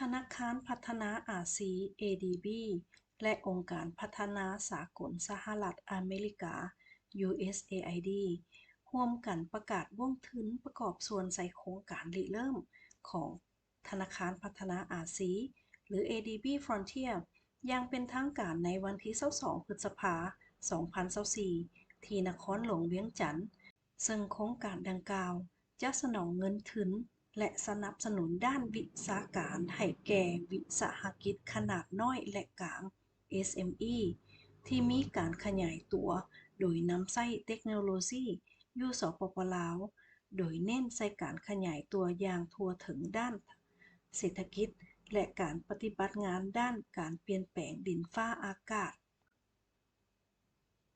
ທະນາຄານພັດທະນາອາຊີ ເອດີບີ ແລະ ອົງການພັດທະນາສາກົນສະຫະລັດອາເມລິກາ ຢູເອສເອໄອດີ ຮ່ວມກັນປະກາດວົງທຶນປະກອບສ່ວນໃສ່ໂຄງການລິເລີ່ມຂອງທະນາຄານພັດທະນາອາຊີ ຫຼື ເອດີບີ Frontier ຢ່າງເປັນທາງການໃນວັນທີຊາວສອງ ພຶດສະພາ ສອງພັນຊາວສີ່ ທີ່ນະຄອນຫຼວງວຽງຈັນ. ເຊິ່ງໂຄງການດັ່ງກ່າວຈະສະໜອງເງິນທຶນ ແລະ ສະໜັບສະໜູນດ້ານວິຊາການໃຫ້ແກ່ວິສາຫະກິດຂະໜາດນ້ອຍ ແລະ ກາງ ເອສເອັມອີ ທີ່ມີການຂະຫຍາຍຕົວໂດຍນຳໃຊ້ເຕັກໂນໂລຊີຢູ່ ສປປ ລາວ, ໂດຍເນັ້ນໃສ່ການຂະຫຍາຍຕົວຢ່າງທົ່ວເຖິງດ້ານເສດຖະກິດ ແລະ ການປະຕິບັດງານດ້ານການປ່ຽນແປງດິນຟ້າອາກາດ.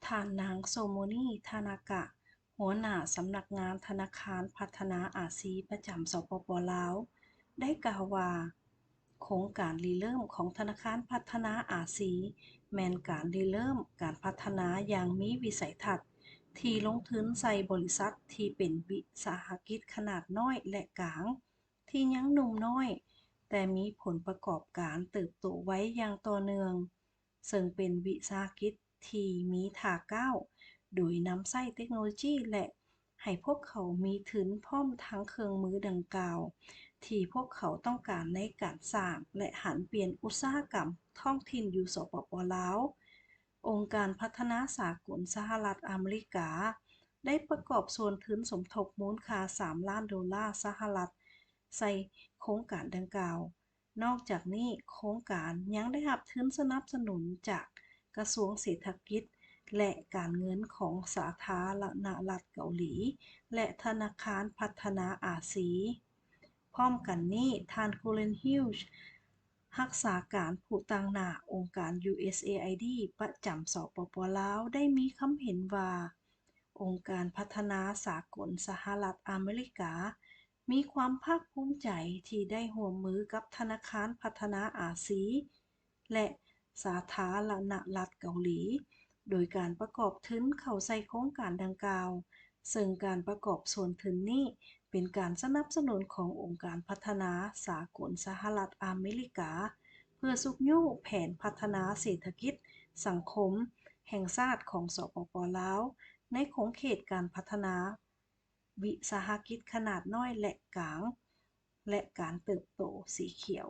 ທ່ານນາງ ໂຊໂມນີ ທານາກະ ຫົວໜ້າສຳນັກງານທະນາຄານພັດທະນາອາຊີປະຈຳ ສປປ ລາວ ໄດ້ກ່າວວ່າ ໂຄງການລິເລີ່ມຂອງທະນາຄານພັດທະນາອາຊີ ແມ່ນການລິເລີ່ມການພັດທະນາຢ່າງມີວິໄສທັດ ທີ່ລົງທຶນໃສ່ບໍລິສັດທີ່ເປັນວິສາຫະກິດຂະໜາດນ້ອຍ ແລະ ກາງ ທີ່ຍັງໜຸ່ມນ້ອຍ, ແຕ່ມີຜົນປະກອບການເຕີບໂຕໄວຢ່າງຕໍ່ເນື່ອງ, ເຊິ່ງເປັນວິສາຫະກິດທີ່ມີທ່າກ້າວ, ໂດຍນຳໃຊ້ເຕັກໂນໂລຊີ ແລະ ໃຫ້ພວກເຂົາມີທຶນພ້ອມທັງເຄື່ອງມືດັ່ງກ່າວ ທີ່ພວກເຂົາຕ້ອງການໃນການສ້າງ ແລະ ຫັນປ່ຽນອຸດສາຫະກຳທ້ອງຖິ່ນຢູ່ ສປປ ລາວ. ອົງການພັດທະນາສາກົນສະຫະລັດອາເມລິກາ ໄດ້ປະກອບສ່ວນທຶນສົມທົບມູນຄ່າສາມລ້ານໂດລາສະຫະລັດ ໃສ່ໂຄງການດັ່ງກ່າວ. ນອກຈາກນີ້, ໂຄງການຍັງໄດ້ຮັບທຶນສະໜັບສະໜູນຈາກກະຊວງເສດຖະກິດ ແລະ ການເງິນຂອງສາທາລະນະລັດເກົາຫຼີ ແລະ ທະນາຄານພັດທະນາອາຊີ. ພ້ອມກັນນີ້, ທ່ານ ໂກເລນ ຮິວ ຮັກສາການຜູ້ຕາງໜ້າອົງການ ຢູເອສເອໄອດີ ປະຈຳ ສປປ ລາວ ໄດ້ມີຄຳເຫັນວ່າ ອົງການພັດທະນາສາກົນສະຫະລັດອາເມລິກາ ມີຄວາມພາກພູມໃຈທີ່ໄດ້ຮ່ວມມືກັບທະນາຄານພັດທະນາອາຊີ ແລະ ສາທາລະນະລັດເກົາຫຼີ ໂດຍການປະກອບທຶນເຂົ້າໃສ່ໂຄງການດັ່ງກ່າວ, ເຊິ່ງການປະກອບສ່ວນທຶນນີ້ເປັນການສະໜັບສະໜູນຂອງອົງການພັດທະນາສາກົນສະຫະລັດອາເມລິກາ ເພື່ອຊຸກຍູ້ແຜນພັດທະນາເສດຖະກິດສັງຄົມແຫ່ງຊາດຂອງ ສປປ ລາວ ໃນຂົງເຂດການພັດທະນາວິສາຫະກິດຂະໜາດນ້ອຍ ແລະ ກາງ ແລະ ການເຕີບໂຕສີຂຽວ.